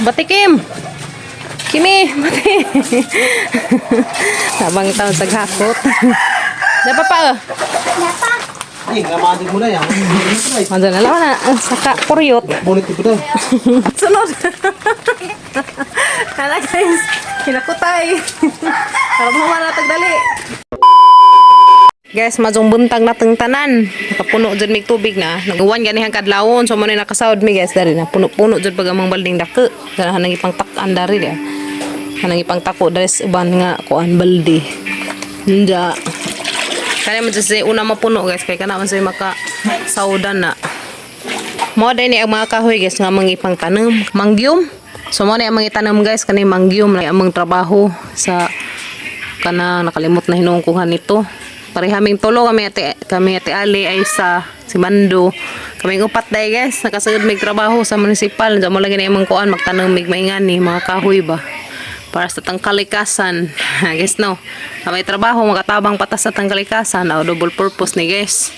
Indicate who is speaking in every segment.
Speaker 1: Batikim. Kimi, bati. Tabang taon sa hakot. Dapat pa oh.
Speaker 2: Napa?
Speaker 3: Ay, ngamadig mo na yan.
Speaker 1: Mando na lang na saka kuryot.
Speaker 3: Bunit ito na.
Speaker 1: Sunod. Hala guys, hinakutay. Para mo na tagdali. Guys, mazong buntag na teng tanan. Nakapuno jud mig tubig na. Nagawan gani ang kadlawon so mo na nakasawod mi guys dari na. Puno-puno jud pag amang balding dako. Dara nang ipangtak-an dari dia. Kanang ipangtako dari sa uban nga kuan balde. Nda. Kaya man jud siya una mapuno guys kay kana man siya maka sawdan na. Mo din ni ang mga kahoy guys nga mga ipang tanom, mangyum. So mo ni ang mga tanom guys kani mangyum na among trabaho sa kana nakalimot na hinuong kuha nito. Pareha kaming tulo kami ate Ali ay sa si Mando. Kaming upat day guys, nakasugod mig trabaho sa munisipal. Diyan mo lagi na imong kuan magtanom mig maingani mga kahoy ba para sa tangkalikasan. Guys no. May trabaho makatabang patas sa tangkalikasan, o double purpose ni guys.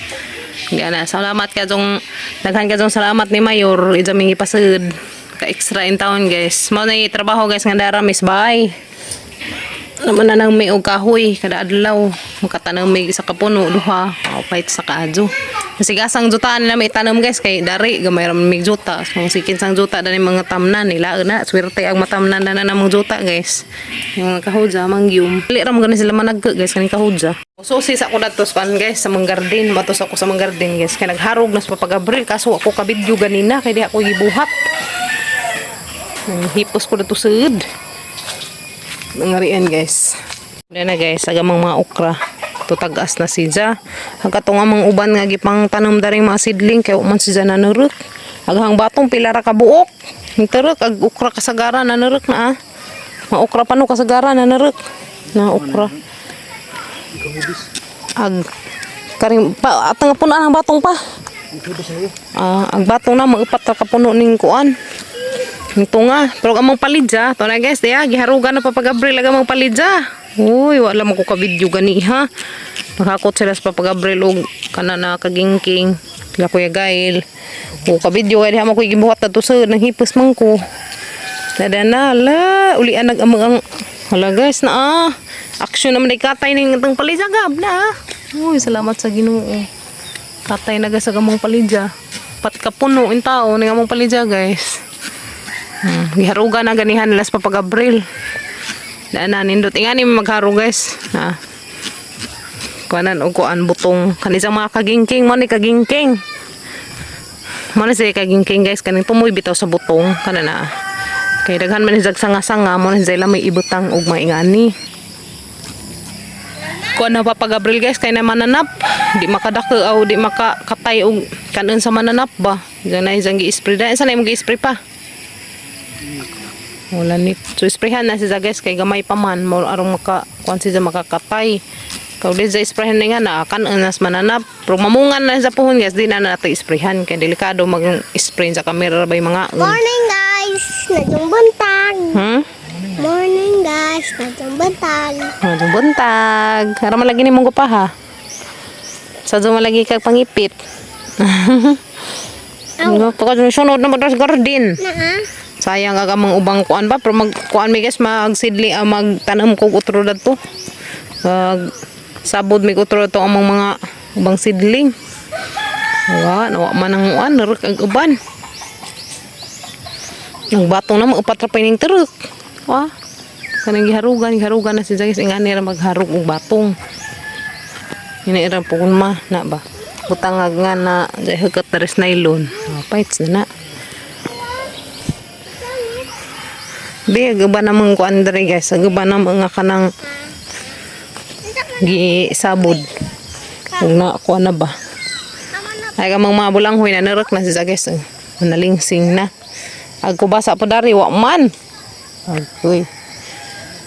Speaker 1: Hindi na. Salamat ka dong, daghan ka dong salamat ni Mayor. Ija mingi pasud. Ka extra in town guys. Mao na yung trabaho guys nga dara miss bye. Naman na nang may og kahoy kada adlaw. Makatanong may isa ka puno duha. O pahit sa kaadyo. Masigasang jutaan nila may tanom guys kay dari gamay ra man mig juta. So sikin sang juta dani mga tamnan nila na swerte ang matamnan na na namang juta guys. Yung mga kahudja mangyum. Dili ra man gani sila managka guys kaning kahudja. So sis ako datos kan guys sa mga garden, matos ako sa mga garden guys kay nagharog nas papagabril kaso ako ka video ganina kay di ako gibuhat. Hipos ko dato sud. Nangarian guys. Wala na guys, agamang mga okra. Tutagas na siya. Ang katong amang uban nga gipang tanom daring mga sidling kay wa man siya nanurok. Aghang batong pila ra ka buok. Nagtarok ag okra kasagara nanurok na ah. Mga okra pa no kasagara nanurok. Na okra. Ag karing pa atang puno ang batong pa. Ah, ang batong na maupat ra ka puno ning kuan. Ito nga, pero ang among palidya, to na guys, diya, giharugan na Papa Gabriel ang among palidya. Uy, wala mo ko ka-video gani ha. Nakakot sila sa Papa Gabriel og kana na kagingking. Kila Kuya Gail. O ka-video kay diha mo ko gibuhat ato sa nang hipos man ko. Tada na la, ulian nag amang ang hala guys na ah. Action naman day katay ning itong palidya gab na. Ah. Uy, salamat sa Ginoo. Katay na guys sa among palidya. Pat kapuno in tao ning among palidya guys. Giharuga na ganihan nila sa Papa Gabriel. Daan na nindot. Ingani magharo guys. Na. Kuanan og kuan butong kanisang mga kagingking mo ni kagingking. Mo ni siya kagingking guys kaning tumoy bitaw sa butong kana na. Kay daghan man ni sanga-sanga mo ni sila may ibutang og maingani. Kuan na Papa Gabriel guys kay na mananap di makadako aw di makakatay og kanon sa mananap ba. Diyan na isang gi-spray da. Isa na imong gi-spray pa. Wala ni. So sprayhan na siya guys kay gamay pa man mo arong maka kuan siya makakatay. Kau di sa sprayhan ni nga na kan nas mananap. Pero mamungan na sa puhon guys di na nato sprayhan kay delikado mag spray sa kamera bay mga.
Speaker 2: Morning guys! Nadong buntag! Morning guys! Nadong buntag!
Speaker 1: Madung buntag. Ara man lagi ni mong pa ha. Sa man lagi kag pangipit. Ano pa ka sunod na mo sa garden.
Speaker 2: Naa?
Speaker 1: Sayang ang amang ubang kuan ba pero mag kuan mi guys magsidli ah, magtanom kog utro dadto. Mag sabod mig utro to among mga ubang sidling. Wa nawa man ang uan nerek ang uban. Nagbatong na upat ra pa ining terek. Wa. Kanang giharugan, giharugan na si guys ingani ra magharog og batong. Ini ra pukon ma na ba. Butang nga na jay hugot na res nylon. Oh, paits na na. Di, guba namang kuan diri guys. Guba namang nga kanang gisabod. Ug na kuan na ba. Ay kamang mga bulanghoy na narok na siya guys. Nalingsing na. Ag kubasa pa dari wa man. Agoy.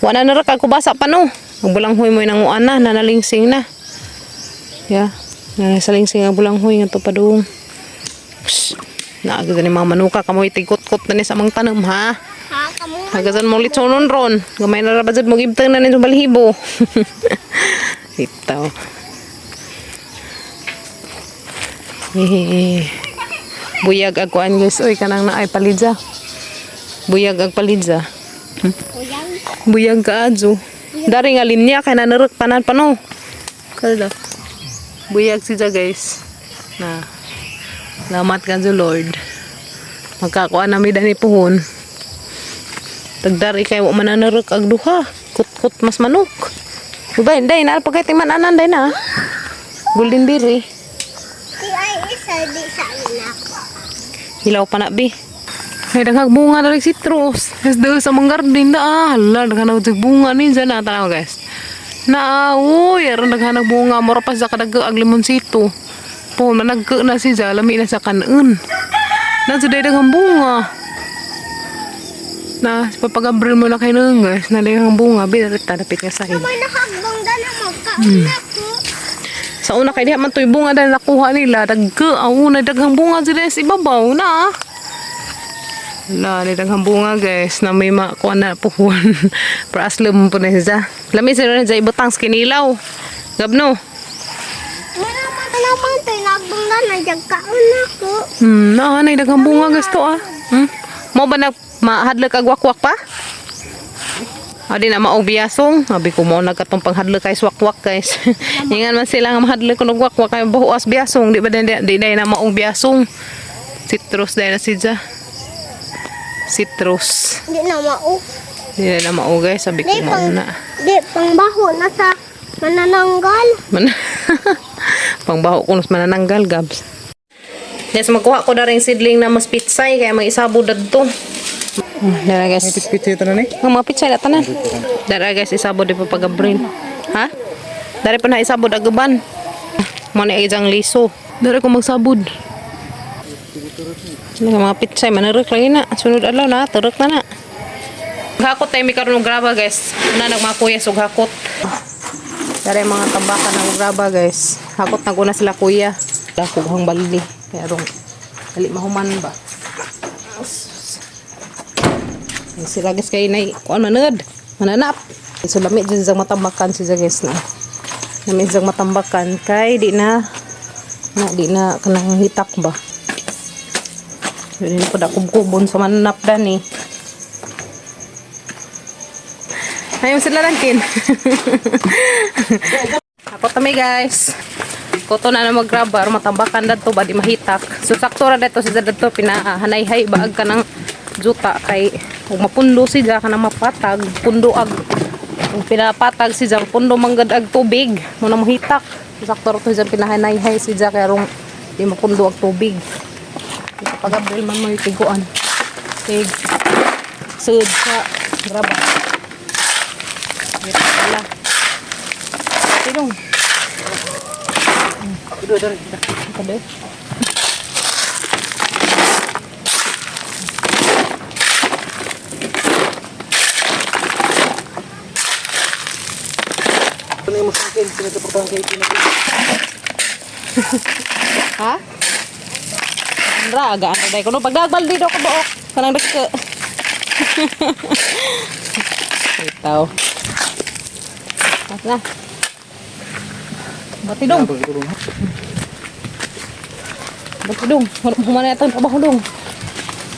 Speaker 1: Wa na narok ag kubasa pa no. Ang bulanghoy mo nanguan na nanalingsing na. Yeah. Nasalingsing ang bulanghoy nga to pa dong. Psst. Naagad ni mga manuka kamoy tigkot-kot na ni sa amang tanom ha.
Speaker 2: Ha? Kamu?
Speaker 1: Hagasan mo litsonon ron. Gamay na ra ba jud mo gibtang na ninyo balhibo. Itaw. Eh, buyag aguan guys. Uy, kanang naay palidya. Buyag ang palidza.
Speaker 2: Uyang.
Speaker 1: Buyag ka adyo. Dari nga linya kay nanurok panan pano. Kada. Buyag siya guys. Na. Salamat ka Lord. Magkakuha na mi dani puhon. Tagdari kay wa mananarok ag duha. Kut-kut mas manok. Ubay, day na pagkay tingman anan day na. Golden berry.
Speaker 2: Di ay isa di sa anak.
Speaker 1: Hilaw pa na bi. Ay, daghang bunga na rin citrus. Yes, daw sa mga garden na. Ah, hala, daghang na bunga ni dyan na. Tanaw, guys. Na, uy, aron daghang na bunga. Mura pa sa kadaga ang limonsito. Po, managka na si siya. Lami na sa kanon. Na, sa daghang bunga. Na, sa papagabril mo na kayo nun, guys. Na daghang bunga. Binarita, dapit nga sa akin.
Speaker 2: May nakagbong da na magkauna ko.
Speaker 1: Sa una kay diha man to'y bunga dahil nakuha nila. Dagka, ang una, daghang bunga dyan sa ibabaw na. Wala, ni daghang bunga guys na may makuha na puhon. Pero aslom po na siya. Lami sila na siya ibutang sa kinilaw. Gabno.
Speaker 2: Manaman naman to'y nagbong da na jagkauna ko.
Speaker 1: Na, nay daghang bunga guys to ah. Mo ba na mahadlok ag wakwak pa? Adi na maog biyasong. Abi ko mo nagkatong panghadlok kay wakwak guys. Ingan man sila nga mahadlok kun og wakwak kay bahuas biyasong. Di ba di, di, di na maog biyasong. Citrus dahil na siya. Citrus.
Speaker 2: Di na mao.
Speaker 1: Di na na mao guys. Sabi ko
Speaker 2: Di
Speaker 1: mao
Speaker 2: pang
Speaker 1: na.
Speaker 2: di pangbaho na sa manananggal.
Speaker 1: Man Pangbaho ko mas manananggal gabs. Yes, magkuha ko na rin sidling na mas pitsay kaya may isabo dadto. Dara guys.
Speaker 3: Picture ito na ni.
Speaker 1: Ang mga pitsay na tanan. Dara guys, isabo di pa pag-abril. Ha? Dara pa na isabod agaban. Mo na isang liso. Dara ko magsabod. Ano mga pitsay manarok lagi na. Sunod adlaw na, turok na na. Hakot tayo mi karon og graba guys. Una nagmakuya og hakot. Dara yung mga tambakan ng graba guys. Hakot na guna sila kuya. Dako hang baldi. Kaya rong dali mahuman ba. Ay, sila guys kay nay kuan manud. Mananap. So lami jud sa matambakan si guys na. Lami sa matambakan kay di na kanang hitak ba. Dili na pud kubkubon sa mananap dani. Ayun sila lang kin. Ako tami guys. Koto na na maggraba aron matambakan dadto ba di mahitak. So sakto ra dadto sila dadto pinahanayhay baag ka ng juta kay kung mapundo sila ka na mapatag pundo ag kung pinapatag siya pundo manggad ag tubig mo na mahitak. So, sakto ra to siya pinahanayhay siya kay aron di mapundo ag tubig. Pag-abril man mo yung tiguan. Tig sud sa graba. Dito pala. Tidong. Ito
Speaker 3: Ito na yung masakit. Sinusuportahan kay Tina.
Speaker 1: Ha? Andra, agaan na dahil ko. No, pagdagbal dito ko buok. Kanang dagko. Itaw. Mas na. Batidong. Batidong. Humana ito. Trabaho dong.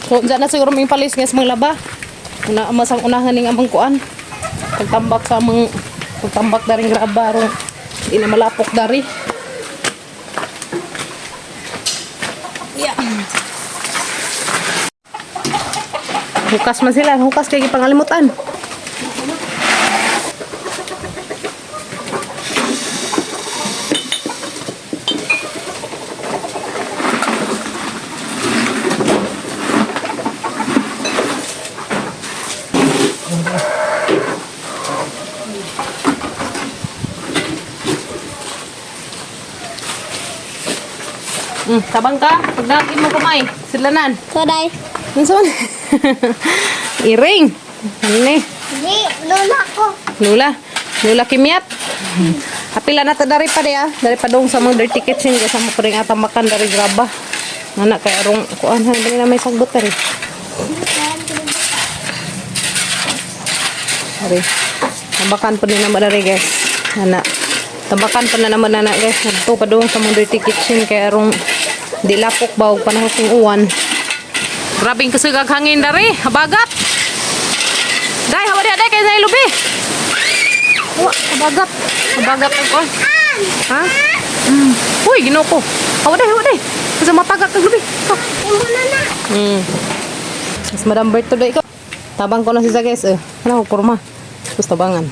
Speaker 1: So, dyan na siguro may palis nga sa mga laba. Una, masang unahan ning amang kuan. Pagtambak sa amang pagtambak daring graba ro. Di na malapok dari. Yeah. Hukas man sila, hukas kay gipangalimutan. Tabang ka, pagdagin mo kamay, silanan.
Speaker 2: So dai.
Speaker 1: Unsa man? Iring. Ano ni?
Speaker 2: Di lula ko.
Speaker 1: Lula. Lula Kimyat. Apila na ta dari pa di ah. Dari pa dong sa mga dirty kitchen kay sa mga puring atamakan dari graba. Nana kay arong kuan han dali na may sagbot dari. Dari. Tambakan pa din naman dari guys. Nana. Tambakan pa na naman nana guys. Nagto pa dong sa mga dirty kitchen kay arong di lapok ba og panahon sing uwan. Grabing kusugag hangin dari, habagat. Day, hawa diha day kay sa ilubi. Wa, habagat. Habagat ako. Ha? Uy, Ginoo ko. Hawa day, hawa day. Kasi matagak kag lubi. Ha.
Speaker 2: Imo na na.
Speaker 1: Mas Madam Bert today ko. Tabang ko na si guys. Eh. Ano ko kurma. Tapos tabangan.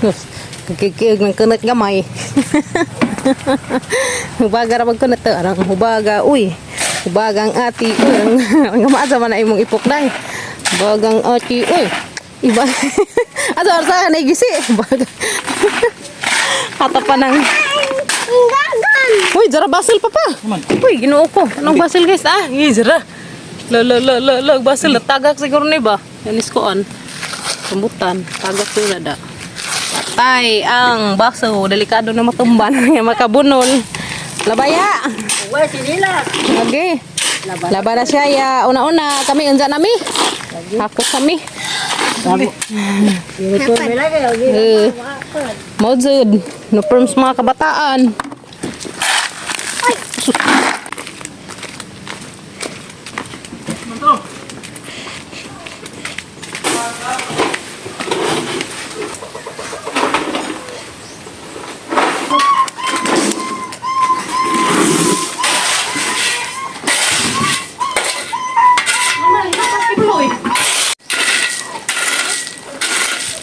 Speaker 1: Yes. Kikikig ng kunat gamay. Hubaga ra pag kunat to. Arang hubaga. Uy. Hubaga ang ati. Uy. Ang, ang gamaasa man na imong ipok day. Hubagang ati. Uy. Iba. Ato arsa na gisi. Hubaga. Hata pa ng
Speaker 2: Gagan.
Speaker 1: Uy, jara basil pa pa. Uy, Ginoo ko. Anong basil guys? Ah, iya, jara. La la la la la basil tagak siguro ni ba? Yanis ko an. Rambutan, tagak sila da. Patay ang baso, delikado na matumban nga makabunol. Labaya.
Speaker 2: Uwe sinila.
Speaker 1: Okay. Laba na siya ya. Una-una kami unja nami. Hakot kami. Eh. Mao jud. No perms mga kabataan.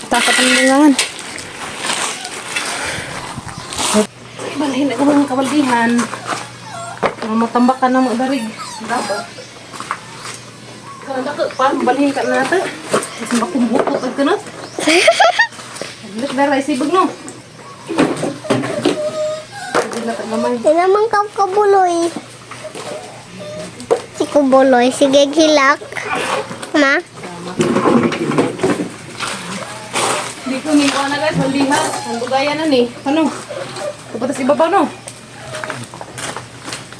Speaker 1: Takot ang bungangan. Balhin ako mga kabaldihan. Para matambakan ng mga darig. Bravo. Kananda ka pa, balhin ka na natin. Mas makumbutot ang kanot. Aglit na rin, sibag no. Hindi na tagamay.
Speaker 2: Sila man ka kabuloy. Si Kubuloy, sige gilak. Ma?
Speaker 1: Hindi ko ningkuha na guys, baldihan. Ang bugayan na ni. Ano? Kapatas ibabaw no?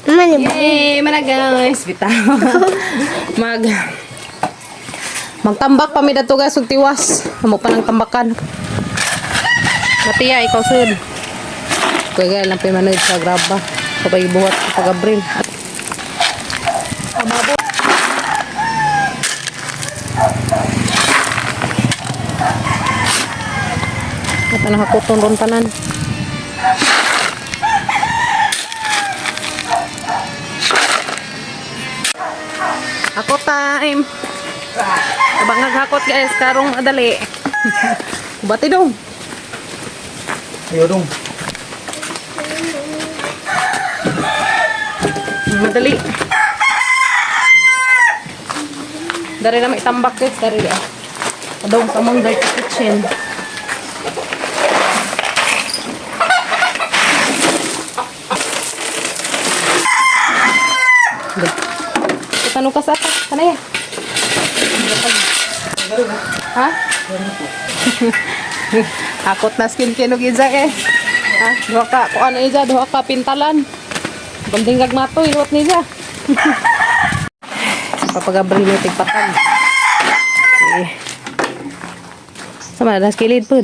Speaker 2: Mani ba?
Speaker 1: Yay! Mana guys! Bitaw. Mag... Magtambak pa mi dadto guys og tiwas. Amo pa ng tambakan. Matiya ikaw sud. Kaya lang pa manood sa graba. Kapag buhat sa Gabriel. Amabo. Ito nakakuton ron tanan. Ako time. Abang naghakot guys, karong adali. Bati dong.
Speaker 3: Ayo dong.
Speaker 1: Madali. Dari na may tambak guys, dari ah. Adong sa among dirty kitchen. Tanong ka sa ata. Kanaya. Ha? Akot na skin kinog iza eh. Ha? Duha ka, kung ano iza, duha ka pintalan. Banding gagmato, iluwat niya. Papagabril mo tigpatag. Okay. Sama na, das kilid po.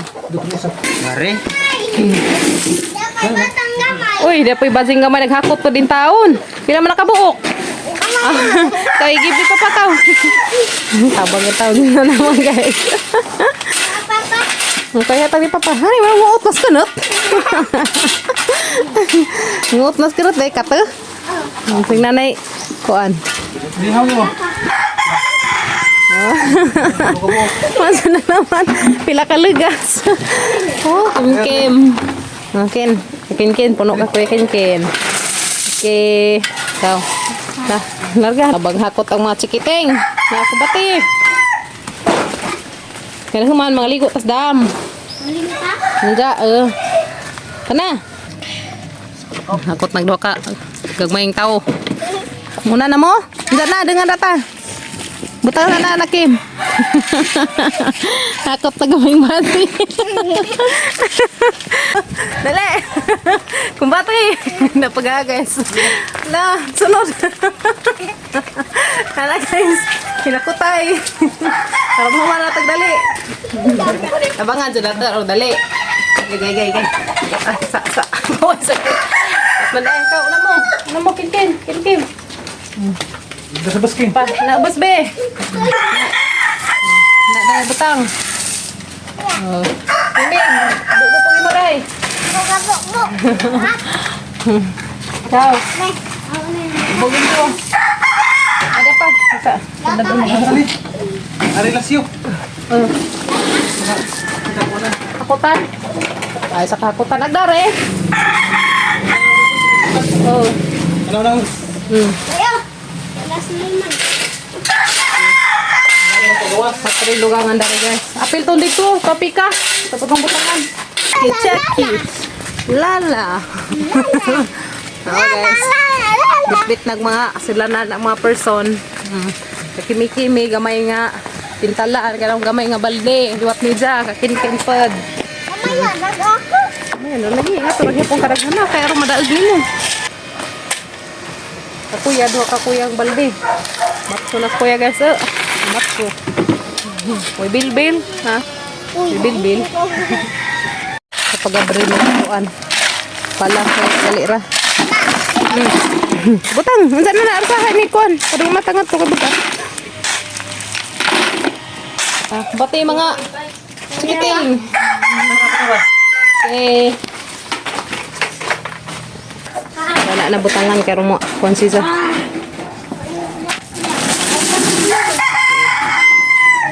Speaker 3: Mare.
Speaker 2: Dapat batang gamay.
Speaker 1: Uy, di po'y basing gamay, naghakot po din taon. Pila man nakabuok. Kay gibi pa pa tao. Tabang ang taon na naman guys.
Speaker 2: Papa.
Speaker 1: Kaya tagi papa, hay, wala nguot mas kanot. Nguot mas kanot dai kate. Sing nanay kuan.
Speaker 3: Lihaw mo.
Speaker 1: Masa na naman pila ka lugas. Oh, kim. Kin. Kin kin puno ka kuya kin kin. Okay. Ikaw. Na, larga. Habang hakot ang mga chikiting. Nakabati. Kaya human mga ligo tas dam.
Speaker 2: Uling pa?
Speaker 1: Nga, eh. Kana. Hakot nagduha ka. Gagmayng tao. Muna na mo. Diyan na, dengan data. Butang na na, anak Kim. Hakot na gamay mati. Dali. Kumbati. Napagagas. Na, sunod. Hala guys. Hinakutay. Para mo man tagdali. Abangan dyan natin. Oh, dali. Gay, gay, gay, gay. Ah, sa, sa. Uy, sakit. Mas man, eh, ikaw, una mo. Una mo, kin, kin. Kin, kin.
Speaker 3: Sa basking.
Speaker 1: Pa, naubos be. Na na butang. Oh. Kimi, bubo pang imo day.
Speaker 2: Buka-buka.
Speaker 1: Ciao.
Speaker 2: May. Ako na yun.
Speaker 1: Bugin ko. Ada pa. Sa.
Speaker 3: Ari. Ari lasyo.
Speaker 1: Oh. Hakutan. Ay, sa kakutan. Agdare. Oh.
Speaker 3: Ano lang?
Speaker 2: Ayo. Alas 5.
Speaker 1: Patri lugangan dari guys. Apil tong dito, kapi ka. Tapos ang butangan. Kichaki. Lala. Oh, guys. Bitbit nag mga sila na ng mga person. Kakimi-kimi gamay nga pintalaan kanang gamay nga balde liwat ni Ja kakinkin pod.
Speaker 2: Mamaya, nag-ako.
Speaker 1: Ay, ano lagi nga turag pong kadaghana kay aron madaog nimo. Kakuya duha ka kuya ang balde. Matso na kuya guys. Oh. Matso. Uy, bilbil, ha?
Speaker 2: Uy,
Speaker 1: Uy, bilbil. Kapag abril na kuan. Pala kay dali ra. Butang, unsa na na arsahan ni kuan? Padung matangat to ka butang. Ah, bati mga chikiting. Okay. Wala na butangan kay rumo kuan siya.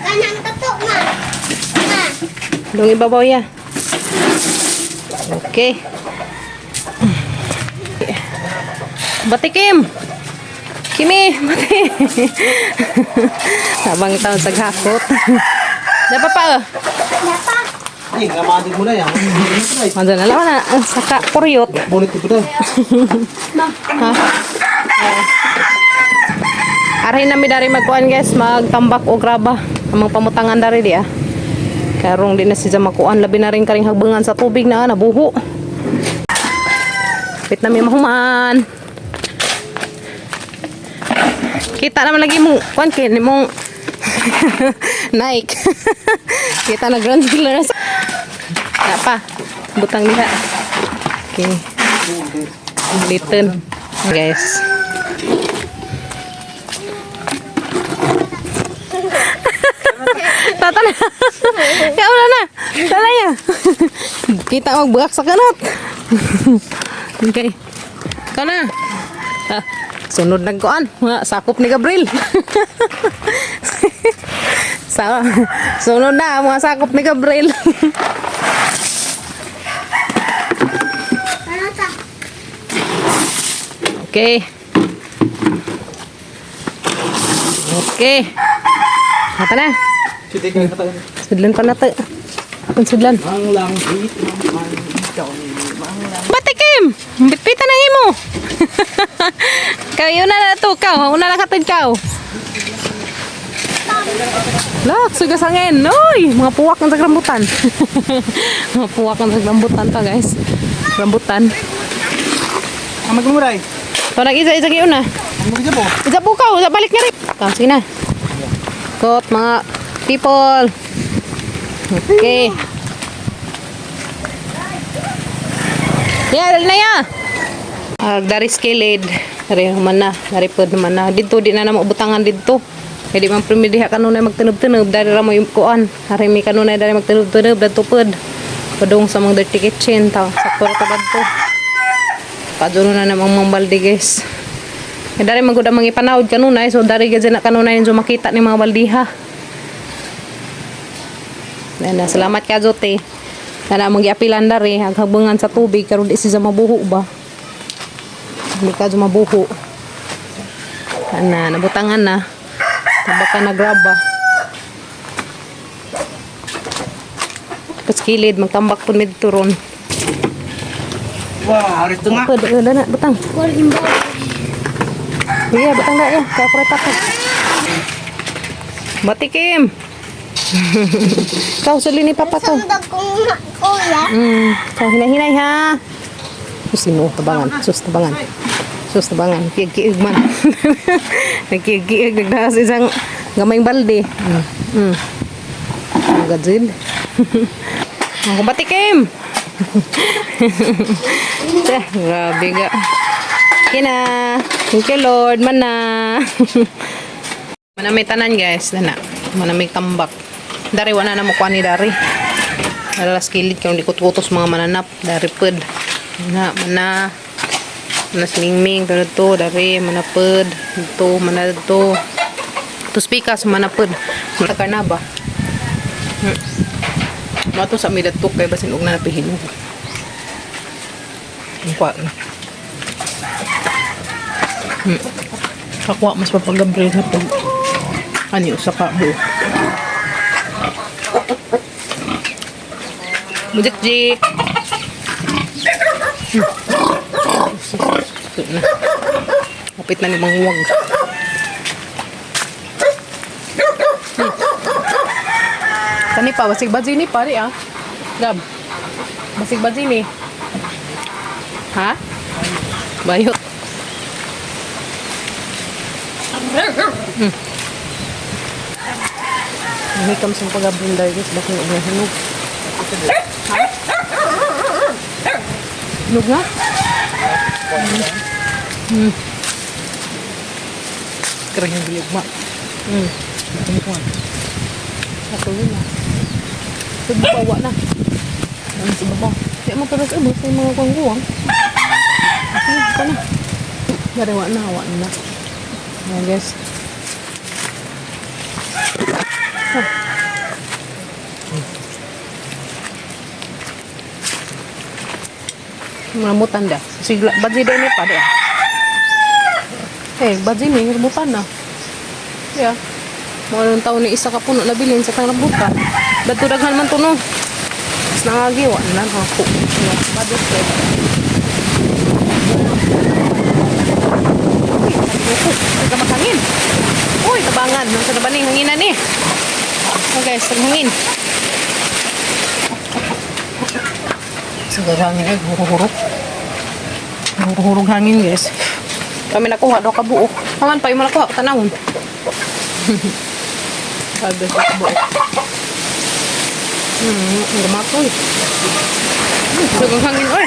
Speaker 2: Kanang tato, ma. Ma.
Speaker 1: Dong ibabaw ya. Okay. Bati Kim. Kimi, bati. Habang taon sa hakot. Dapat pa oh.
Speaker 2: Napa.
Speaker 3: Ay, ngamadig mo na yan.
Speaker 1: Manzo na lang na saka kuryot.
Speaker 3: Bonit ko na.
Speaker 1: Ha? Aray na mi dari magkuan guys, magtambak o graba. Amang pamutangan dari di ah. Karong di na siya makuan, labi na rin karing hagbangan sa tubig na ah, nabuho. Pit na mi mahuman. Kita naman lagi mong kuan kay ni mong Nike. Kita na grand dealers. Na pa. Butang diha. Okay. Liten. Guys. Tata na. Ya wala na. Tala ya. Kita magbuak sa kanot. Okay. Ikaw na. Ah, sunod nagkuan. Mga sakop ni Gabriel. Sa sunod na mga sakop ni Gabriel.
Speaker 2: Ano ta?
Speaker 1: Okay. Okay. Hata na.
Speaker 3: Sige, kayo pa tayo.
Speaker 1: Sudlan pa nato. Ang sudlan.
Speaker 3: Ang lang hit ng ikaw mang
Speaker 1: Batikim! Bitbita na imo. Kayo una na to, kaw. Una na katid kaw. Lak, sugasangin. Noy, mga puwak ng rambutan. Mga puwak ng rambutan ta, guys. Rambutan.
Speaker 3: Ang magmuray.
Speaker 1: To nag-isa-isa kayo na.
Speaker 3: Ang magja po.
Speaker 1: Isa po kaw, isa balik na rin. Kaw, sige na. Kot, mga people. Okay. Ya, dali na ya. Ag dari skilid. Dari man na, dari pod naman na. Dito di na na maubutangan dito. Kaya di man primidiha kanunay magtunob-tunob dari ra mo yung kuan. Hari mi kanunay dari magtunob-tunob dadto pod. Padung sa mga dirty kitchen ta. Sakto ra ta dadto. Paduro na namang mga balde guys. Kaya dari magud ang mga ipanawd kanunay so dari gid na kanunay yung makita ni mga baldiha. Na, salamat ka Jote. Kana mong giapilan dari ang habungan sa tubig karon di siya mabuho ba. Hindi ka mabuho. Ana, nabutangan na. Tabaka na graba. Tapos kilid, magtambak po medto ron.
Speaker 3: Wah, harus tengah.
Speaker 1: Pwede, pwede na, butang.
Speaker 2: Gol imbo.
Speaker 1: Iya, butang na, ya. Kaya ko rin Batikim! Kau, suli ni Papa to.
Speaker 2: Sunod kong kuya.
Speaker 1: Kau, hinay-hinay ha. Sus, ginoo, tabangan. Sus, tabangan. Sus, tabangan. Kiig-kiig man. Nagkiig-kiig. Nagdahas isang gamayng balde. Ang gadzid. Ang batikim! Grabe ga. Kina. Thank you, Lord. Mana. Mana may tanan, guys, nana. Mana may tambak. Dari wala na mo kuha ni dari. Alas kilid kay di kutos mga mananap dari ped. Na mana mana slingming to to dari mana ped to mana to. Tus pikas mana ped. Mana ka na ba? Mato sa midatok kay basin og na napihinog. Ang kuha na.
Speaker 3: Kakuha mas papagabril sa pag ani usa ka buo.
Speaker 1: Mujik-jik. Ito na. Kapit na ni Mang Wag. Kani pa, basig badzi ni pare ah. Gab. Basig badzi ni. Ha? Bayot. Hikam sa pag-abunday guys, bakit huwag na hinog. Hinog na?
Speaker 3: Karang bilog ma. Ano?
Speaker 1: Ato yun na. Sa bawa na. Ano sa babaw? Di mo talas ubos sa mga kangguwang. Okay, ka na. Dari wa na, wa na. Ayan, guys. Ah. Rambutan dah. Sigla, baji dah ni pada. Eh, baji ni rambutan na. Ya. Mga nung taon ni isa ka puno nabilin sa tang rambutan. Dato daghan man to no. Mas nangagi wa na ako. Badot kay. Uy, sabi ko, taga makangin. Uy, tabangan. Nasa na ba ning hanginan ni? Oh guys, hangin. Sa hangin ay hurog-hurog. Hurog-hurog hangin, guys. Kami nakuha daw kabuok. Paman pa yung mga nakuha, tanawon. Sabi sa kabuok. Ang gamatoy. Sobrang hangin, oy.